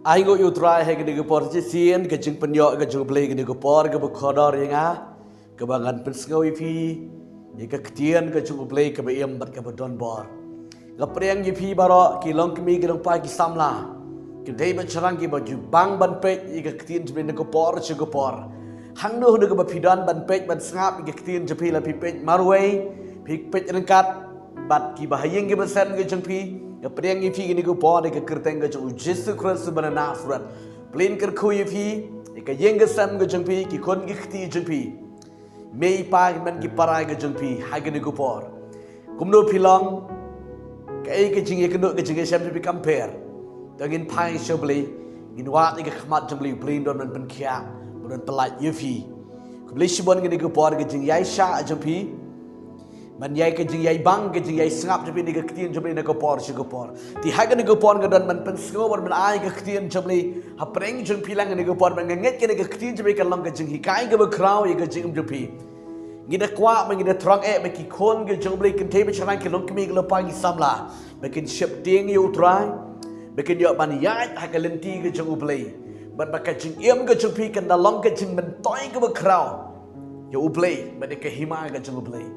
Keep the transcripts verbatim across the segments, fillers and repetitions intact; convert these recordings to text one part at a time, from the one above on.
Ai nguh ïa U Trai ha kane ka por shisien, ka jingpynïoh ka jong U Blei ha kane ka por kaba kordor ïa nga, kaba ngan pynsngew ïa phi ïa ka ktien ka jong U Blei kaba im bad kaba don bor. Nga pdiang ïa phi baroh ki longkmie ki longpa ki samla, ki dei bad shynrang kiba ju bang ban peit ïa ka ktien jong U Blei na ka por sha ka por. Hangno hangno kaba phi don ban peit ban sngap ïa ka ktien jong U Blei, la phi peit marwei, phi peit ryngkat bad kiba ha ïing kiba sem ka jong phi, nga pdiang ïa phi ha kane ka por ha ka kyrteng ka jong U Jisu Khrist uba na Nasareth. Pynlong kyrkhu ïa phi, ïa ka ïing ka sem ka jong phi, ki khun ki kti jong phi, mei pa ki hynmen ki para ka jong phi ha kane ka por. Kumno phi long, kaei ka jingïakynduh ka jingïashem jong phi kam pher, to ngin phai sha U Blei, ngin wad ïa ka khmat jong U Blei, U Blei un don ban pynkhiah, un don ban pynlait ïa phi. Khublei shibun ha kane ka por ka jingïaishah jong phi, ban ïai ka jingïaibang ka jingïaisngap jong phi na ka ktien jong U Blei na ka por sha ka por. Te ha kane ka por nga don ban pynsngew bad ban ai ka ktien jong U Blei hapdeng jong phi lang ha kane ka por, bad nga ngeit kane ka ktien jong U Blei kan long ka jinghikai kaba khraw ïa ka jingim jong phi. Ngi da kwah bad ngi da thrang eh ba ki khun ki jong U Blei, kynthei bad shynrang, ki longkmie ki longpa ki samla, ba kin sheptieng ïa U Trai, ba kin ïoh ban ïaid ha ka lynti ka jong U Blei, bad ba ka jingim ka jong phi kan da long ka jingmyntoi kaba khraw ïa U Blei bad ïa ka hima ka jong U Blei.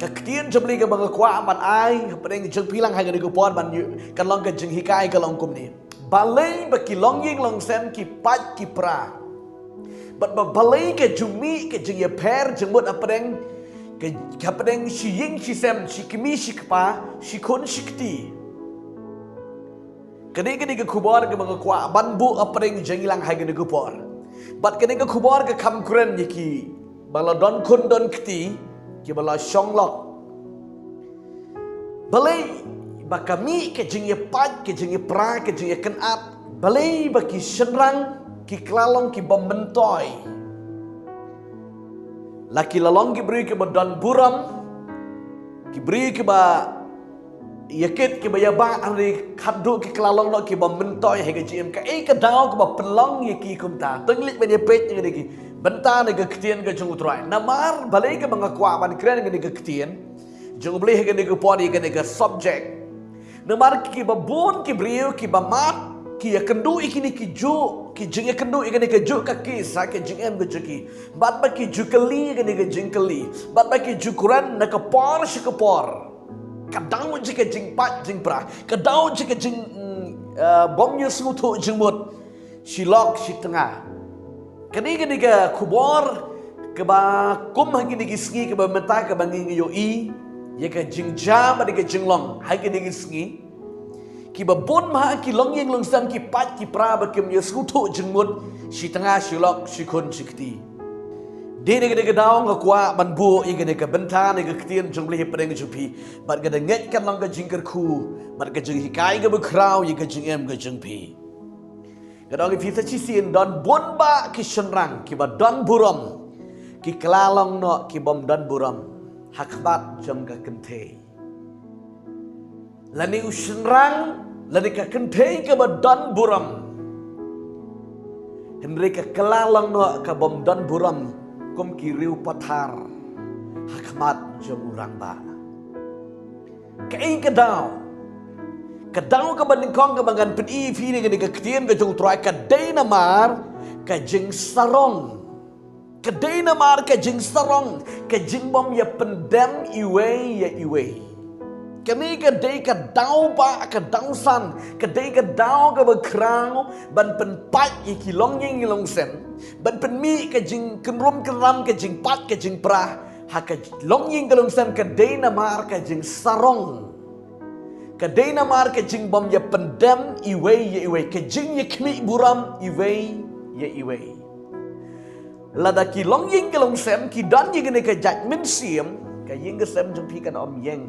Ka ktien jong U Blei kaba nga kwah ban ai hapdeng jong phi lang ha kane ka por, ban ïoh, kan long ka jinghikai, ka long kumne: Balei ba ki longïing longsem ki pait ki pra, bad ba balei ka ju mih ka jingïapher jingmut hapdeng ka, hapdeng shi ïing shi sem, shi kmie shi kpa, shi khun shi kti? Kane, kane ka khubor kaba nga kwah ban buh hapdeng jong ngi lang ha kane ka por. Bad kane ka khubor ka kham kren ïa kiba la don khun don kti, kiba la shong lok. Balei ba ka mih ka jingïapait, ka jingïapra, ka jingïakynad? Balei ba ki shynrang ki kylla long ki bym myntoi? La ki la long ki briew kiba don burom, ki briew kiba ïa kit kiba ïa ba, hynrei khatduh ki kylla long noh ki bym myntoi ha ka jingim. Kaei ka daw kaba pynlong ïa ki kumta? To ngin leit ban ïa peit ïa kine ki bynta na ka ktien ka jong U Trai. Namar balei kaba nga kwah ban kren ïa kane ka ktien jong U Blei ha kane ka por ïa kane ka subject? Namar kiba bun ki briew kiba mad ki ïakynduh ïa kine ki juh, ki jingïakynduh ïa kane ka juh ka kis ha ka jingim ka jong ki. Bad ba ki ju kylli ïa kane ka jingkylli, bad ba ki ju kren na ka por sha ka por. Ka daw jong ka jingpait jingpra, ka daw jong ka jing, mm, eh, bym ïasngewthuh jingmut, shi lok shi tnga. Kane, kane ka khubor kaba kum ha kine ki sngi, kaba mynta kaba ngi ïohi ïa ka jingjia bad ka jinglong ha kine ki sngi. Kiba bun ma ki longïing longsem ki pait ki pra ba kim ïasngewthuh jingmut, shi tnga shi lok, shi khun shi kti. Dei na kane ka daw nga kwah ban buh ïa kane ka bynta na ka ktien jong U Blei hapdeng jong phi, bad nga da ngeit kan long ka jingkyrkhu bad ka jinghikai kaba khraw ïa ka jingim ka jong phi. Nga ong ïa phi sa shisien, don bun bah ki shynrang kiba don burom ki kylla long noh ki bym don burom ha khmat jong ka kynthei. Lane u shynrang lane ka kynthei kaba don burom, hynrei ka kylla long noh ka bym don burom kum ki riew pathar ha khmat jong u rangbah. Kaei ka daw? Ka daw kaba nyngkong kaba ngan pyni ïa phi na kane ka ktien ka jong U Trai, ka dei namar ka jingsarong. Ka dei namar ka jingsarong, ka jingbym ïapyndem iwei ïa iwei. Kane ka dei ka daw bah, ka daw san, ka dei ka daw kaba khraw ban pynpait ïa ki longïing longsem, ban pynmih ka jingkynrum kynram, ka jingpait ka jingpra ha ka longïing ka longsem, ka dei namar ka jingsarong. Ka dei namar ka jingbym ïapyndem iwei ïa iwei, ka jingïakhmih burom iwei ïa iwei. Lada ki longïing ki longsem ki don ïa kane ka jait mynsiem, ka ïing ka sem jong phi kan ym ïeng.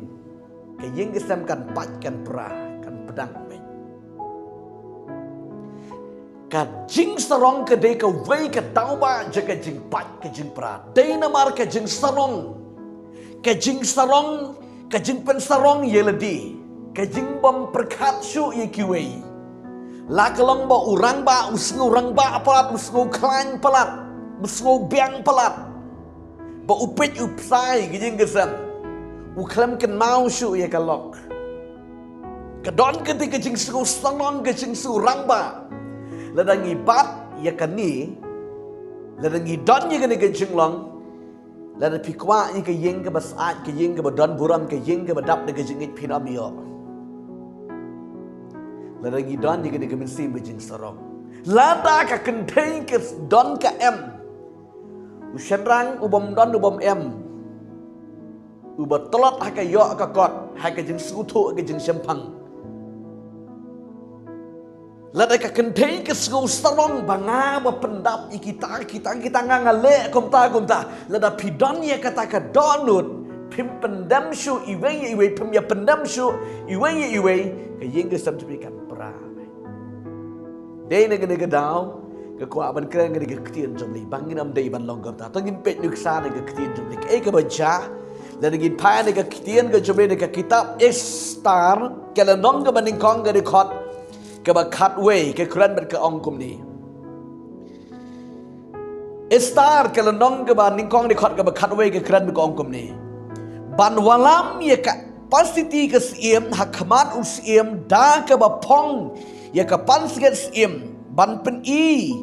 Ka ïing ka sem kan pait kan pra, kan pdang beit. Ka jingsarong ka dei kawei ka daw bah jong ka jingpait ka jingpra. Dei namar ka jingsarong, ka jingsarong, ka jingpynsarong ïa lade, ka jingbym pyrkhat shuh ïa kiwei. La ka long ba u rangbah u sngew rangbah palat, u sngew khlaiñ palat, u sngew biang palat, ba u peit u psai ka ïing ka sem, u khlem kynmaw shuh ïa ka lok. Ka don kata ka jingsngew sarong, ka jingsngew rangbah. Lada ngi bat ïa kane, lada ngi don ïa kane ka jinglong, lada phi kwah ïa ka ïing kaba sah, ka ïing kaba don burom, ka ïing kaba dap da ka jingngeit, phin ym ïoh. Lada ngi don ïa kane ka mynsiem ka jingsarong, lada ka kynthei ka don ka em, u shynrang u bym don u bym em, uba tlot ha ka ïoh ka kot, ha ka jingsngewthuh, ha ka jingshemphang. Lada ka kynthei ka sngew sarong ba nga ba pyndap ïa kita, kita, kita, nga, nga leh kumta, kumta. Lada phi don ïa kata ka dohnud, phim pyndem shuh iwei ïa iwei, phim ïa pyndem shuh iwei ïa iwei, ka ïing ka sem jong phi kan pra. Dei na kane ka daw nga kwah ban kren ïa kane ka ktien jong U Blei, ba ngin ym dei ban long kumta. To ngin peit nuksa na ka ktien jong U Blei, kaei kaba jia. Lada ngin phai na ka ktien ka jong U Blei na ka kitab Esther, ka lynnong kaba nyngkong, ka dkhot kaba khatwei, ka kren bad ka ong kumne. Esther ka lynnong kaba nyngkong, dkhot kaba khatwei, ka kren bad ka ong kumne: Ban wallam ïa ka pasiti ka syiem ha khmat u syiem da kaba phong ïa ka pansngiat syiem, ban pyni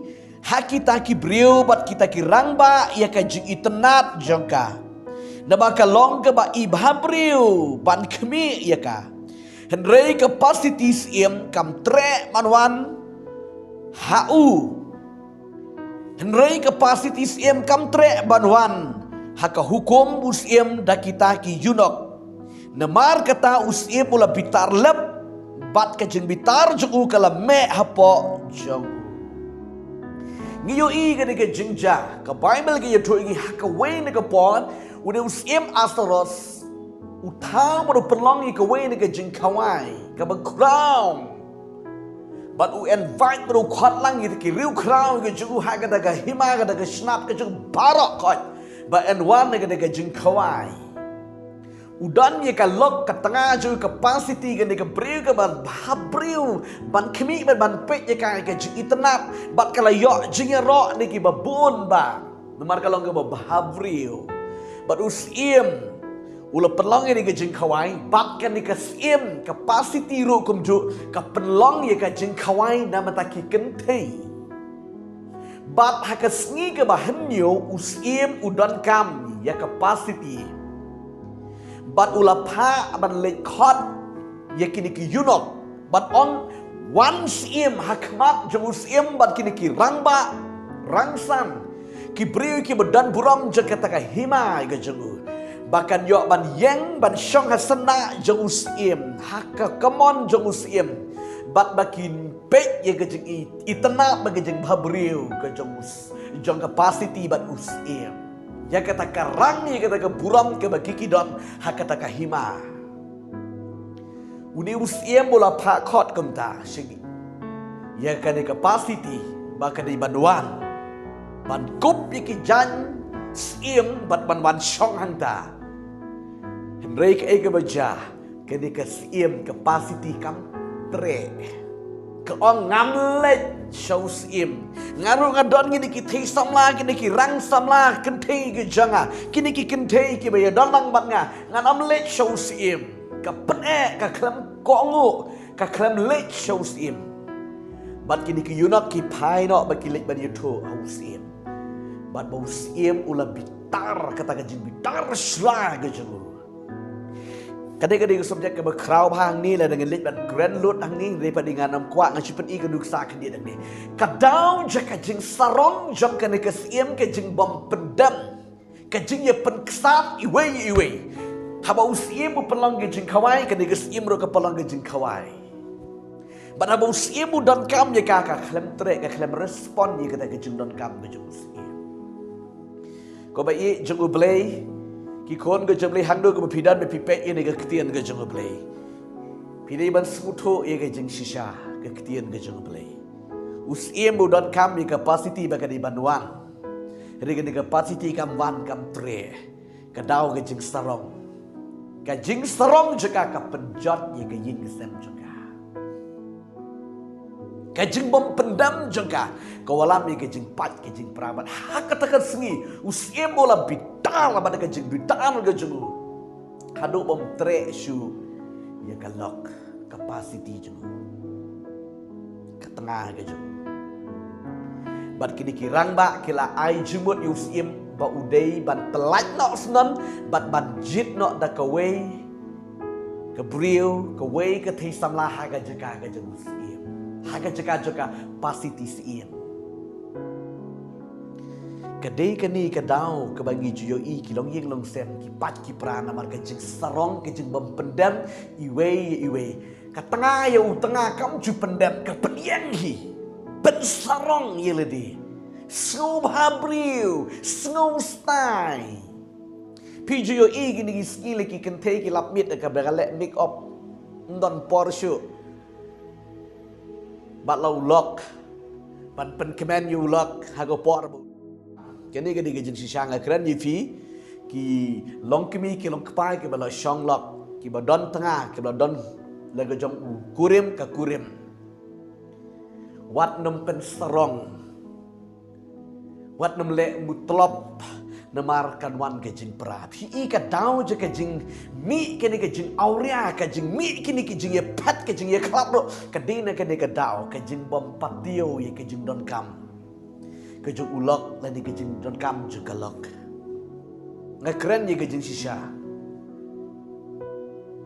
ha kita ki briew bad kita ki rangbah ïa ka jingitynnad jong ka, naba ka long kaba i bhabriew ban khmih ïa ka. Hynrei ka pasiti syiem kam treh ban wan ha u. Hynrei ka pasiti syiem kam treh ban wan ha ka hukum u syiem da kita ki eunuch. Namar kata u syiem u la bitar lep, bad ka jingbitar jong u ka la meh hapoh jong u. Ngi ïohi kane ka jingjia, ka Baibl ka ïathuh ïa ngi ha kawei na ka por, une u syiem Ahasuerus u thaw bad u pynlong ïa kawei na ka jingkhawai kaba khraw. Bad u invite bad u khot lang ïa ki riewkhraw ka jong u ha kata ka hima, kata ka shnat ka jong u baroh khoit, ba yn wan na kata ka jingkhawai. U don ïa ka lok, ka tnga jong u, ka pasiti, kane ka briew kaba bhabriew ban khmih bad ban peit ïa ka, ïa ka jingitynnad, bad ka la ïoh jingïaroh na kiba bun bah. Namar ka long kaba bhabriew. Bad u syiem u la pynlong ïa kane ka jingkhawai, bad kane ka syiem, ka pasiti ruh kumjuh ka pynlong ïa ka jingkhawai na bynta ki kynthei. Bad ha ka sngi kaba hynñiew u syiem u donkam ïa ka pasiti. Bad u la phah ban leit khot ïa kine ki eunuch, bad ong, wan syiem ha khmat jong u syiem bad kine ki rangbah rangsan, ki briew kiba don burom jong kata ka hima ka jong u, ba kan ïoh ban ïeng ban shong ha syndah jong u syiem, ha ka kamon jong u syiem, bad ba kin peit ïa ka jingitynnad bad ka jingbhabriew ka jong u s-, jong ka pasiti bad u syiem. Ïa kata ka rang, ïa kata ka burom kaba ki ki don ha kata ka hima. Une u syiem u la phah khot kumta sha ïa kane ka pasiti ba ka dei ban wan, ban kup ïa ki jaiñ syiem bad ban wan shong hangta. Hynrei kaei kaba jia, kane ka syiem, ka pasiti kam treh. Ka ong, ngam leit sha u syiem. Nga ruh nga don kine ki thei samla, kine ki rang samla kynthei ki jong nga, kine ki kynthei kiba ïadon lang bad nga. Ngan ym leit sha u syiem. Ka pyneh, ka khlem kohnguh, ka khlem leit sha u syiem. Bad kine ki eunuch ki phai noh ba ki leit ban ïathuh ha u syiem. Bad ba u syiem u la bitar, kata ka jingbitar shla ka jong u. Ka dei, ka dei ka subject kaba khraw bha hangne, lada ngin leit ban kren lut hangne, hynrei pat ngan ym kwah, nga shu pyni ka nuksa khyndiat hangne. Ka daw jong ka jingsarong jong kane ka syiem, ka jingbym pyndem, ka jingïapynksat iwei ïa iwei. Haba u syiem u pynlong ka jingkhawai, kane ka syiem ruh ka pynlong ka jingkhawai. Bad haba u syiem u donkam ïa ka, ka khlem treh, ka khlem respond ïa kata ka jingdonkam ka jong u syiem. Ko baïeit jong U Blei, ki khun ka jong U Blei, hangno kaba phi don, ba phi peit ïa kane ka ktien ka jong U Blei, phi dei ban sngewthuh ïa ka jingshisha ka ktien ka jong U Blei. U syiem u donkam ïa ka pasiti ba ka dei ban wan. Hynrei kane ka pasiti kam wan, kam treh. Ka daw ka jingsarong. Ka jingsarong jong ka ka pynjot ïa ka ïing ka sem jong ka. Ka jingbym pyndem jong ka ka wallam ïa ka jingpait ka jingpra. Bad ha kata ka sngi u syiem u la bitar, la bad ka jingbitar ka jong u, haduh bym treh shuh ïa ka lok, ka pasiti jong u, ka tnga ka jong u. Bad kine ki rangbah ki la ai jingmut ïa u syiem ba u dei ban pyllait noh shnong bad ban jied noh da kawei ka briew, kawei ka thei samla ha ka jaka ka jong u syiem, ha ka jaka jong ka pasi ti syiem. Ka dei kane ka daw kaba ngi ju ïohi ki longïing longsem, ki pait ki pra namar ka jingsarong, ka jingbym pyndem iwei ïa iwei. Ka tnga ïa u tnga kam ju pyndem, ka pynïeng hi. Pynsarong ïa lade. Sngewbha briew, sngewstai. Phi ju ïohi kine ki sngi la ki kynthei ki lap miet kaba ka leh make up. Ym don por shuh. Bad la u lok. Ban pynkmen ïa u lok ha ka por ba. Kane ka dei ka jingshisha, nga kren ïa phi ki longkmie ki longkpa kiba la shong lok, kiba don tnga, kiba la don la ka jong u kurim ka kurim. Wat nym pynsarong. Wat nym leh mutlop namar kan wan ka jingpra. Phi i ka daw jong ka jingmih kane ka jingawria, ka jingmih kine ka jingïaphet, ka jingïakhlad ruh, ka dei na kane ka daw ka jingbym patiew ïa ka jingdonkam ka jong u lok lane ka jingdonkam jong ka lok. Nga kren ïa ka jingshisha.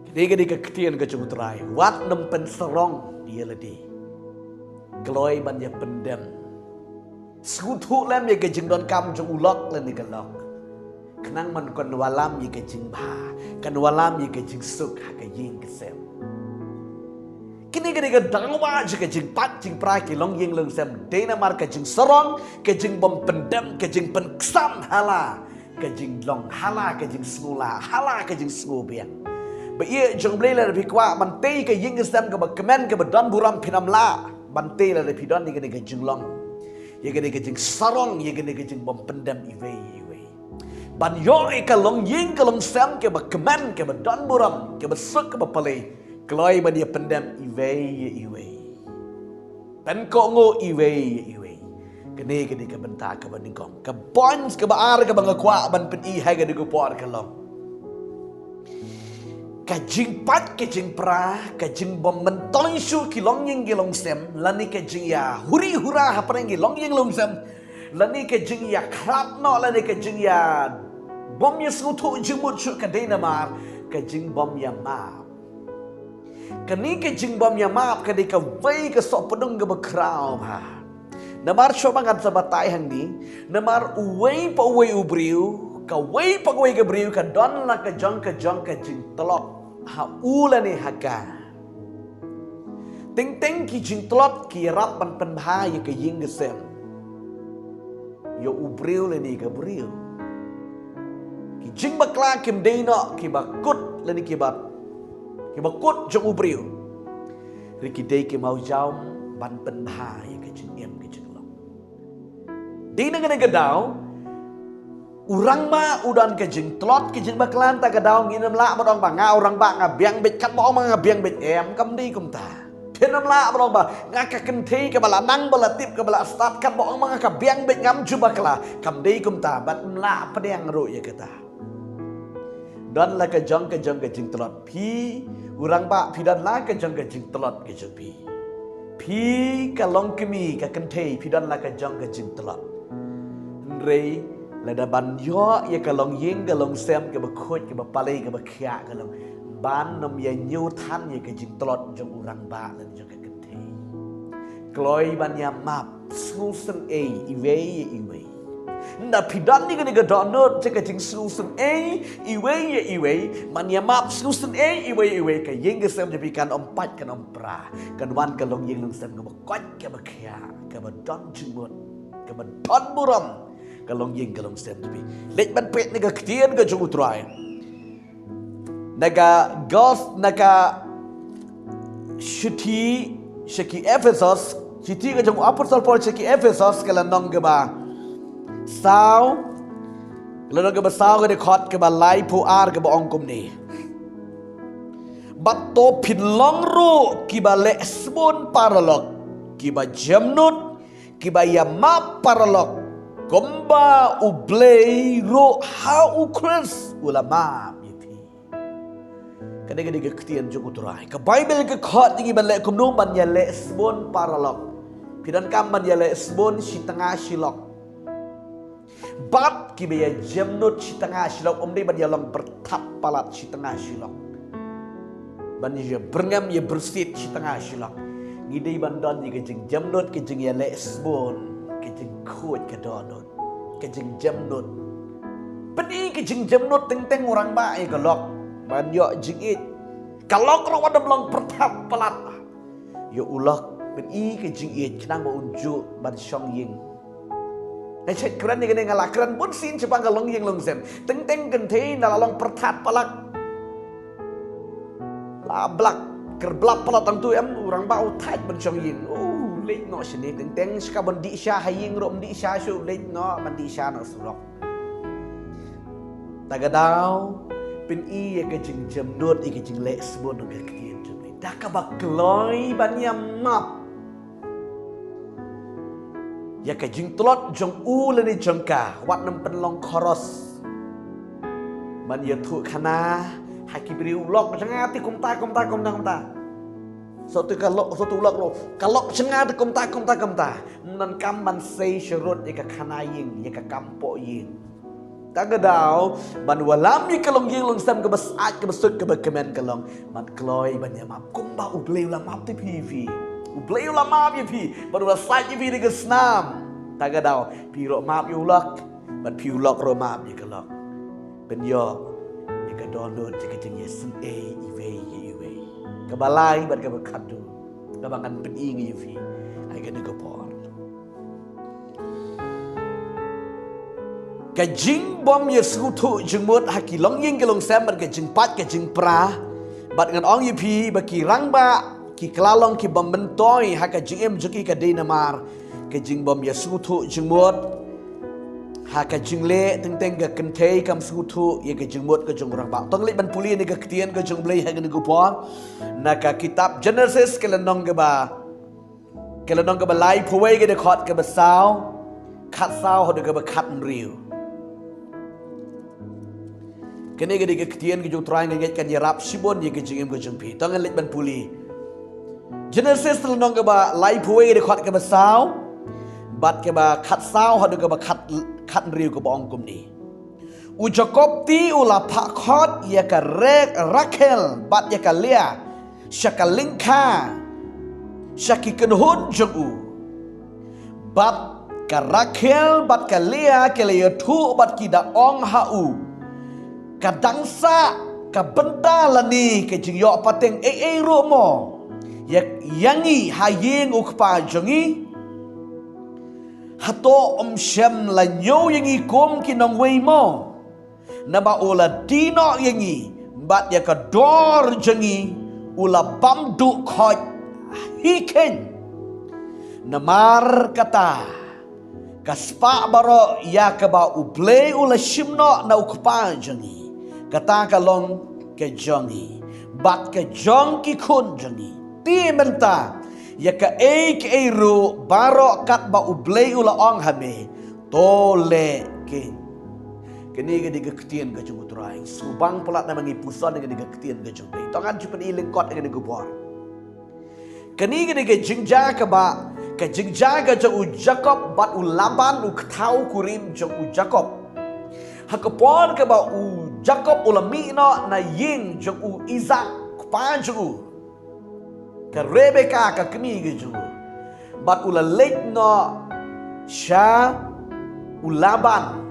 Ka dei, ka dei ka ktien ka jong u Trai. Wat nym pynsarong ïa lade. Kloi ban ïa pyndem. Sngewthuh lem ïa ka jingdonkam jong u lok lane ka lok. Khnang ban kan wallam ïa ka jingbha, kan wallam ïa ka jingsuk ha ka ïing ka sem. Kine ka dei ka daw ba jong ka jingpait jingpra ki longïing longsem. Dei namar ka jingsarong, ka jingbym pyndem, ka jingpynksan ha la ka jinglong, ha la ka jingsngewla, ha la ka jingsngewbiang. Ba ïa jong Blei lada phi kwah ban tei ka ïing ka sem kaba kmen kaba don burom, phin ym lah ban tei lada phi don ïa kane ka jinglong, ïa kane ka jingsarong, ïa kane ka jingbym pyndem iwei ïa iwei. Ban ïoh ïa ka longïing ka longsem kaba kmen, kaba don burom, kaba suk, kaba palei, kloi ban ïa pyndem iwei ïa iwei. Pynkohnguh iwei ïa iwei. Kane ka dei ka bynta kaba nyngkong. Ka point kaba ar kaba nga kwah ban pyni ha kane ka por ka long, ka jingpait ka jingpra, ka jingbym myntoi shuh ki longïing ki longsem, lane ka jingïahuri hura hapdeng ki longïing longsem, lane ka jingïakhlad noh, lane ka jingïa bym ïasngewthuh jingmut shuh, ka dei namar ka jingbym ïamap. Kane ka jingbym ïamap ka dei kawei ka sohpdung kaba khraw bha. Namar shuwa ba ngan sa batai hangne, namar uwei pa uwei u briew, kawei pa kawei ka briew ka don la ka jong ka jong ka jingtlot ha u lane ha ka. Teng teng ki jingtlot ki ïarap ban pynbha ïa ka ïing ka sem, ïa u briew lane ka briew. Ki jingbakla kim dei noh kiba kut lane kiba, kiba kut jong u briew. Hynrei ki dei ki mawjam ban pynbha ïa ka jingim ka jinglong. Dei na kane ka daw u rangbah u don ka jingtlot, ka jingbakla, ta ka daw ngin ym lah ban ong ba nga u rangbah nga biang beit, katba ong ma nga biang beit, em, kam dei kumta. Phin ym lah ban ong ba nga ka kynthei kaba la nang ba la tip kaba la stad, katba ong ma nga ka biang beit ngam ju bakla, kam dei kumta. Bad ym lah pdiang ruh ïa kata. Don la ka jong ka jong ka jingtlot. Phi u rangbah phi don la ka jong ka jingtlot ka jong phi. Phi ka longkmie ka kynthei phi don la ka jong ka jingtlot. Hynrei lada ban ïoh ïa ka longïing ka longsem kaba khuid kaba palei kaba khiah ka long, ban nym ïa ñiewthan ïa ka jingtlot jong u rangbah lane jong ka kynthei. Kloi ban ïamap, sngewsynei iwei ïa iwei. Nda phi don ïa kane ka dohnud jong ka jingsngewsynei iwei ïa iwei, ban ïamap sngewsynei iwei ïa iwei, ka ïing ka sem jong phi kan ym pait kan ym pra. Kan wan ka longïing longsem kaba koit kaba khiah, kaba don jingmut, kaba don burom ka longïing ka longsem jong phi. Leit ban peit na ka ktien ka jong u Trai. Na ka gos, na ka shithi sha ki Ephesos, shithi ka jong u Apostol Paul sha ki Ephesos ka lynnong kaba saw, ka lynnong kaba saw ka dkhot kaba laiphew ar kaba ong kumne. Bad to phin long ruh kiba leh sbun paralok, kiba jemnud, kiba ïamap paralok, kumba U Blei ruh ha U Khrist u la map ïa phi. Kane ka dei ka ktien jong U Trai. Ka Baibl ka khot ïa ngi ban leh kumno, ban ïaleh sbun paralok. Phi donkam ban ïaleh sbun shi tnga shi lok. Bad kiba ïa jemnud shi tnga shi lok, ym dei ban ïa long pyrthat palat shi tnga shi lok. Ban ïa byrngem ïa byrsit shi tnga shi lok. Ngi dei ban don ïa ka jingjemnud, ka jingïaleh sbun, ka jingkhuid ka dohnud, ka jingjemnud. Pyni ka jingjemnud teng teng u rangbah ïa ka lok ban ïoh jingïeit. Ka lok ruh wat ym long pyrthat palat. Ïa u lok, pyni ka jingïeit khnang ba un ju ban shong ïing. Nga shet kren ïa kane, nga la kren bun sien shaphang ka longïing longsem. Teng teng kynthei, nda la long pyrthat palat, la blak kyrblap palat tang tu em, u rangbah u thait ban shong ïing. U leit noh shane, teng teng shaka ban dih sha ha ïing ruh ym dih sha shuh, u leit noh ban dih sha na surok. Ta ka daw, pyni ïa ka jingjemnud, ïa ka jingleh sbun ka ktien jong ngi da kaba kloi ban ïa map ïa ka jingtlot jong u lane jong ka, wat nym pynlong khoros ban ïathuh khana ha ki briew. U lok jong nga te kumta kumta kumta kumta. Soh tu ka lok, soh tu u lok ruh, ka lok jong nga te kumta kumta kumta. Ym donkam ban sei sharud ïa ka khana ïing, ïa ka kam poh ïing. Ta ka daw, ban wallam ïa ka longïing longsem kaba syaid, kaba suk, kaba kmen ka long ban kloi ban ïa map kumba U Blei u la map ïa phi, phi. U Blei u la map ïa phi bad u la sait ïa phi da ka snam. Ta ka daw, phi ruh map ïa u lok bad phi u lok ruh map ïa ka lok. Pynïoh ïa ka dohnud, ïa ka jingïaseng ei iwei ïa iwei. Kaba lai bad kaba khatduh kaba ngan pyni ïa phi ha kane ka por. Ka jingbym ïasngewthuh jingmut ha ki longïing ki longsem bad ka jingpait ka jingpra. Bad ngan ong ïa phi ba ki rangbah ki kylla long ki bym myntoi ha ka jingim jong ki, ka dei namar ka jingbym ïasngewthuh jingmut. Ha ka jingleh teng teng ka kynthei kam sngewthuh ïa ka jingmut ka jong u rangbah. To ngin leit ban pule ïa ka ktien ka jong U Blei ha kane ka por. Na ka kitab Genesis ka lynnong kaba Ka lynnong kaba laiphew wei, ka dkhot kaba saw, khatsaw haduh kaba khathynriew. Kane ka dei ka ktien ka jong U Trai, nga ngeit kan ïarap shibun ïa ka jingim ka jong phi. To ngin leit ban pule. Genesis lynnong kaba laiphew wei, ka dkhot kaba saw bad kaba khatsaw haduh kaba khat, khathynriew, kaba ong kumne. U Jakob te u la phah khot ïa ka Re-, Rakhel bad ïa ka Lia sha ka lyngkha, sha ki kynhun jong u. Bad ka Rakhel bad ka Lia ki la ïathuh bad ki da ong ha u, ka dang sah ka bynta lane ka jingïoh pateng ei ei ruh mo ïa, ïa ngi ha ïing u kpa jong ngi? Hato ym shym la ñiew ïa ngi kum ki nongwei mo? Naba u la die noh ïa ngi bad ïa ka dor jong ngi u la bam duh khoit hi khein. Namar kata, ka spah baroh ïa kaba U Blei u la shim noh na u kpa jong ngi, kata ka long ka jong ngi bad ka jong ki khun jong ngi. Te mynta ïa kaei kaei ruh baroh katba U Blei u la ong ha me, to leh keiñ. Kane ka dei ka ktien ka jong U Trai. Sngewbang palat namar ngi puson ïa kane ka ktien ka jong U Blei. To ngan shu pyni lyngkot ïa kane ka por. Kane ka dei ka jingjia kaba, ka jingjia ka jong u Jakob bad u Laban, u kthaw kurim jong u Jakob. Ha ka por kaba u Jakob u la mih noh na ïing jong u Isak, kpa jong u, ka Rebeka ka kmie ka jong u, bad u la leit noh sha u Laban.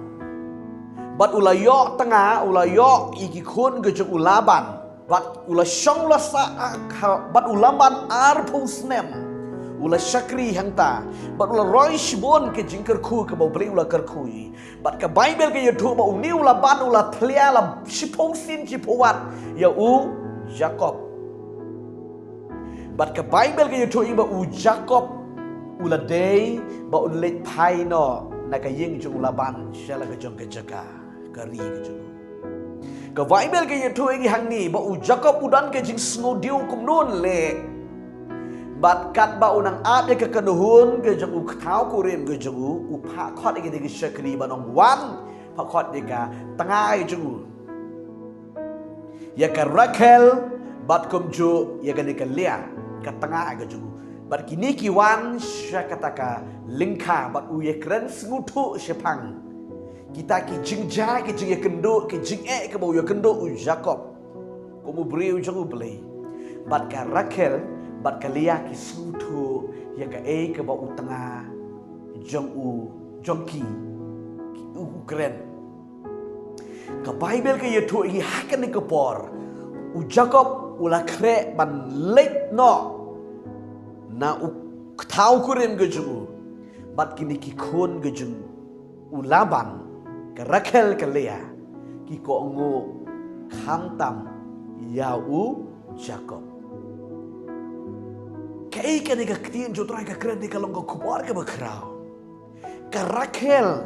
Bad u la ïoh tnga, u la ïoh ïa ki khun ka jong u Laban. Bad u la shong la sah, ah, ha, bad u Laban arphew snem u la shakri hangta. Bad u la roi shibun ka jingkyrkhu kaba U Blei u la kyrkhu ïa u. Bad ka Baibl ka ïathuh ba une u Laban u la thlia la shiphew sien shiphew wat ïa u Jakob. Bad ka Baibl ka ïathuh ïa ba u Jakob u la dei ba un leit phai noh na ka ïing jong u Laban sha la ka jong ka jaka, ka ri ka jong u. Ka Baibl ka ïathuh ïa ngi hangne ba u Jakob u don ka jingsngewdiaw kumno leh. Bad katba u nang ap ïa ka kynhun ka jong u, kthaw kurim ka jong u, u phah khot ïa kine ki shakri ban ong, wan phah khot ïa ka tnga ka jong u, ïa ka Rakhel, bad kumjuh ïa kane ka Lia, ka tnga ka jong u. Bad kine ki wan sha kata ka lyngkha bad u ïakren sngewthuh shaphang kita ki jingjia, ki jingïakynduh, ki jingeh kaba u ïakynduh u Jakob kum u briew jong U Blei. Bad ka Rakhel bad ka Leah ki sngewthuh ïa kaei kaba u tnga jong u, jong ki, ki u kren. Ka Baibl ka ïathuh ïa ngi ha kane ka por u Jakob u la khreh ban leit noh na u thaw kurim ka jong u. Bad kine ki khun ka jong u Laban, ka Rakhel, ka Leah, ki kohnguh khamtam ïa u Jakob. Kaei kane ka ktien jong U Trai ka kren, ka long ka khubor kaba khraw. Ka Rakhel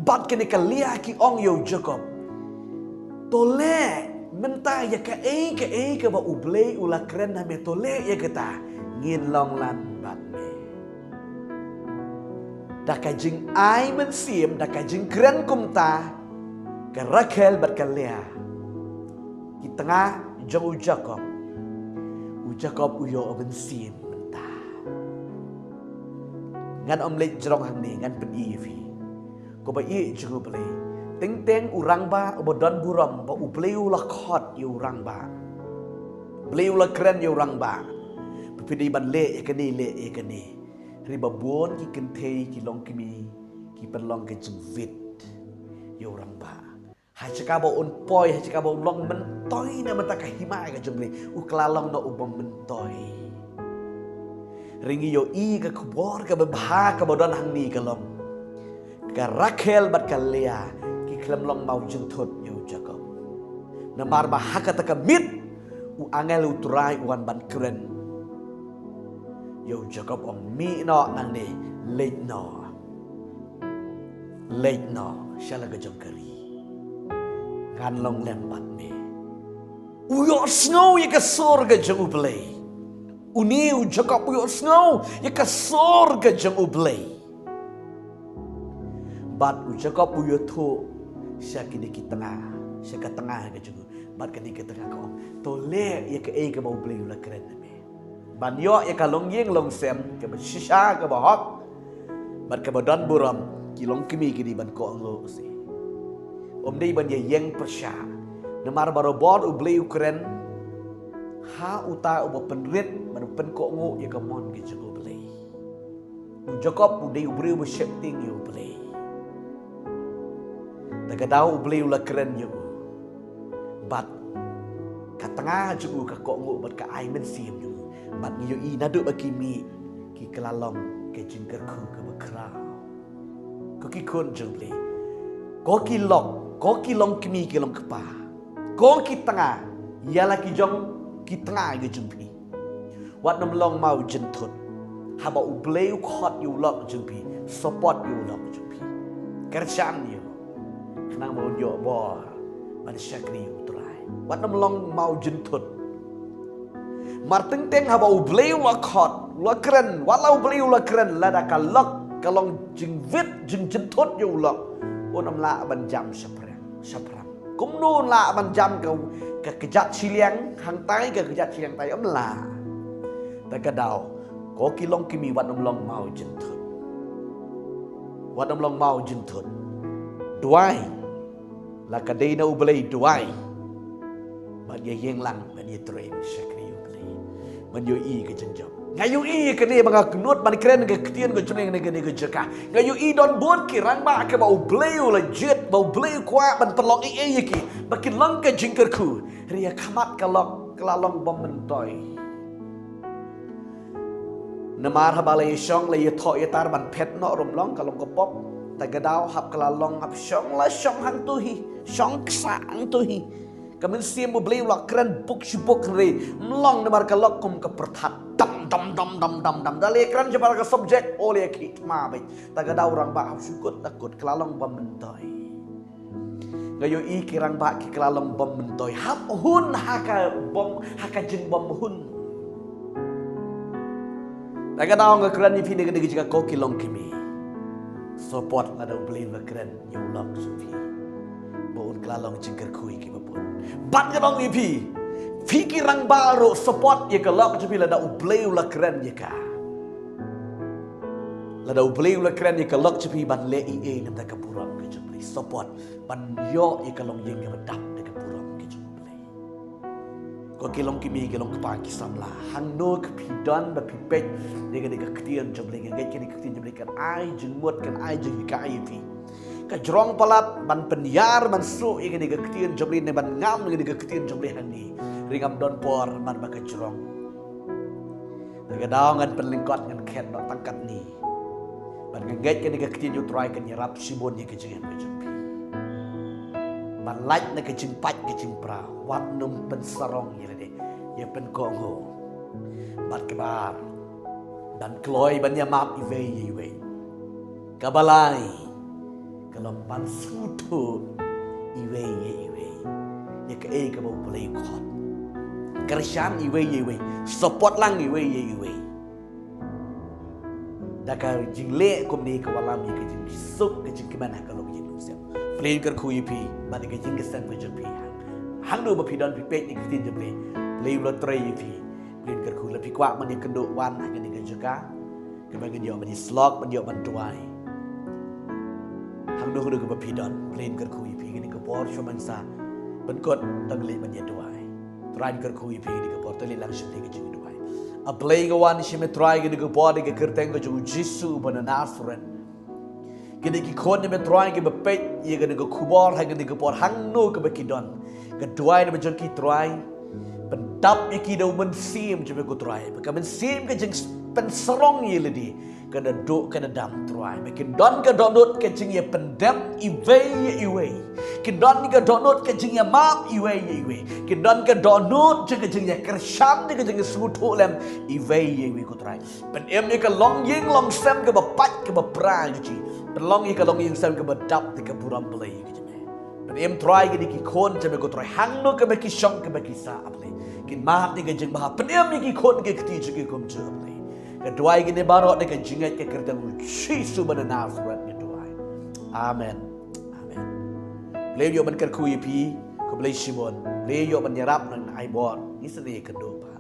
bad kane ka Leah ki ong ïa u Jakob, to leh mynta ïa kaei kaei kaba U Blei u la kren ha me, to leh ïa kata, ngin long lan bad me. Da ka jingai mynsiem, da ka jingkren kumta, ka Rakhel bad ka Leah ki tnga jong u Jakob. U Jakob u ïoh mynsiem mynta. Ngan ym leit jrong hangne, ngan pyni ïa phi. Ko ba ïeit jong U Blei, teng teng u rangbah uba don burom ba U Blei u la khot ïa u rangbah, Blei u la kren ïa u rangbah, ba phi dei ban leh ïa kane, leh ïa kane. Hynrei ba bun ki kynthei ki longkmie ki pynlong ka jingwit ïa u rangbah. Ha jaka ba un poi, ha jaka ba un long myntoi na bynta ka hima ka jong U Blei, u kylla long noh u bym myntoi. Hynrei ngi ïohi ka khubor kaba bha kaba don hangne ka long, ka Rakhel bad ka Leah ki khlem long mawjynthut ïa u Jakob. Namar ba ha kata ka miet u angel U Trai u wan ban kren ïa u Jakob, ong, mih noh nangne, leit noh. Leit noh sha la ka jong ka ri. Ngan long lem bad me. U ïohsngew ïa ka sur ka jong U Blei. Une u Jakob u ïohsngew ïa ka sur ka jong U Blei. Bad u Jakob u ïathuh sha kine ki tnga, sha ka tnga ka jong u, bad kane ka tnga ka ong, to leh ïa kaei kaba U Blei u la kren ïa me. Ban ïoh ïa ka longïing longsem kaba shisha, kaba hok bad kaba don burom, ki longkmie ki dei ban kohnguh seh. Ym dei ban ïaïeng pyrshah. Namar barabor U Blei u kren ha uta uba pynrit bad u pynkohnguh ïa ka mon ka jong U Blei. U Jakob u dei u briew ba sheptieng ïa U Blei. Te ka daw U Blei u la kren ïa u, bad ka tnga jong u ka kohnguh bad ka ai mynsiem jong u. Bad ngi ïohi naduh ba ki mih ki kylla long ka jingkyrkhu kaba khraw. Ko ki khun jong U Blei, ko ki lok, ko ki longkmie ki longkpa, ko ki tnga, ïa la ki jong ki tnga ka jong phi. Wat nym long mawjynthut. Haba U Blei u khot ïa u lok jong phi, support ïa u lok jong phi. Kyrshan ïa u, khnang ba un ïoh bor ban shakri ïa U Trai. Wat nym long mawjynthut. Mar teng teng haba U Blei u la khot, u la kren, wat la U Blei u la kren, lada ka lok ka long jingwit, jingjynthut ïa u lok, un ym lah ban jam shaphrang, shaphrang. Kumno un lah ban jam ka, ka kjat shiliang hangtai, ka kjat shiliang tai? Ym lah. Te ka daw, ko ki longkmie, wat nym long mawjynthut. Wat nym long mawjynthut. Duwai. La ka dei na U Blei, duwai. Bad ïaïeng lang, bad ïatrei, shakri U Blei. Ban ïohi ka jingjop. Nga ïohi kane ba nga kynnoh ban kren ka ktien ka jong U Blei ha kane ka jaka. Nga ïohi don bun ki rangbah kiba U Blei u la jied, ba U Blei u kwah ban pynlong ei ei ïa ki, ba kin long ka jingkyrkhu. Hynrei ha khmat ka lok ka la long bym myntoi. Namar haba la ïashong, la ïathoh ïatar ban phet noh ruh ym long, ka long ka pop. Te ka daw hap ka la long, hap shong la shong hangto hi, shong ksa hangto hi. Ka mynsiem U Blei u la kren buk shi buk, hynrei ym long, namar ka lok kum ka pyrthat, dam dam dam dam dam dam. Da la ïakren shaphang ka subject, o, la ïakhih thma beit. Te ka daw rangbah hap shu kut da kut, ka la long bym myntoi. Nga ïohi ki rangbah ki kylla long bym myntoi. Hap hun ha ka bym, ha ka jingbymhun. Te ka daw nga kren ïa phi na kane ka jaka, ko ki longkmie, support lada U Blei u la kren ïa u lok jong phi, ba un kylla long jingkyrkhu ïa kiba bun. Bad nga ong ïa phi, phi ki rangbah ruh support ïa ka lok jong phi lada U Blei u la kren ïa ka. Lada U Blei u la kren ïa ka lok jong phi ban leh ei ei na ka bynta ka burom ka jong U Blei. Support ban ïoh ïa ka longïing kaba dap da ka burom ka jong U Blei. Ko ki long ki mei ki long kpa ki samla, hangno ka phi don ba phi peit ïa kane ka ktien jong U Blei, nga ngeit kane ka ktien jong U Blei kan ai jingmut, kan ai jinghikai ïa phi. Ka jrong palat ban pynïar ban suk ïa kane ka ktien jong U Blei ne ban ngam ïa kane ka ktien jong U Blei hangne. Ri ngam don por ban ba ka jrong. Te ka daw ngan pynlyngkot ngan khet noh tang katne. Bad nga ngeit kane ka ktien U Trai kan ïarap shibun ïa ka jingim ka jong phi. Ban lait na ka jingpait ka jingpra, wat nym pynsarong ïa lade, ïa pynkohnguh. Bad kaba ar, ban kloi ban ïamap iwei ïa iwei. Kaba lai, ka long ban sngewthuh iwei ïa iwei ïa kaei kaba U Blei u khot. Kyrshan iwei ïa iwei, support lang iwei ïa iwei. Da ka jingleh kumne ka wallam ïa ka jingsuk ka jingkmen ha ka longïing longsem. Blei un kyrkhu ïa phi bad ïa ka jingïaseng ka jong phi. Hangno ba phi don phi peit ïa ka ktien jong U Blei, Blei u la trei ïa phi. Blei un kyrkhu. La phi kwah ban ïakynduh, wan ha kane ka jaka kaba ngin ïoh ban ïasyllok, ban ïoh ban duwai. Hangno hangno kaba phi don, Blei un kyrkhu ïa phi kane ka por, shu ban sa pynkut tang leit ban ïaduwai. Trai un kyrkhu ïa phi kane ka por, to leit lang sha ka jingduwai. A Blei nga wan shim, A Trai, kane ka por da ka kyrteng ka jong U Jisu uba na Nasareth. Kine ki khun, A Trai, kiba peit ïa kane ka khubor ha kane ka por, hangno kaba ki don, ka duwai na ba jong ki, Trai, pyndap ïa ki da U Mynsiem jong me, ko Trai, ba ka mynsiem ka jingpynsarong ïa lade ka da duh ka da dam, Trai, ba kin don ka dohnud ka jingïapyndem iwei ïa iwei. Kin don ka dohnud ka jingïamap iwei ïa iwei. Kin don ka dohnud jong ka jingïakyrshan, jong ka jingïasngewthuh lem iwei ïa iwei, ko Trai. Pynim ïa ka longïing longsem kaba pait kaba pra ka jong ki. Pynlong ïa ka longïing sem kaba dap da ka burom Blei ka jong me. Pynim, Trai, kine ki khun jong me, ko Trai, hangno kaba ki shong kaba ki sah, A Blei, kin mad ïa ka jingbha. Pynim ïa ki khun ki kti jong ki kumjuh, A Blei. Nga duwai kine baroh da ka jingngeit ha ka kyrteng U Jisu uba na Nasareth nga duwai. Amen. Amen. Blei un ïoh ban kyrkhu ïa phi. Khublei shibun. Blei un ïoh ban ïarap, ngan ai bor. Ngi sa ïakynduh pat.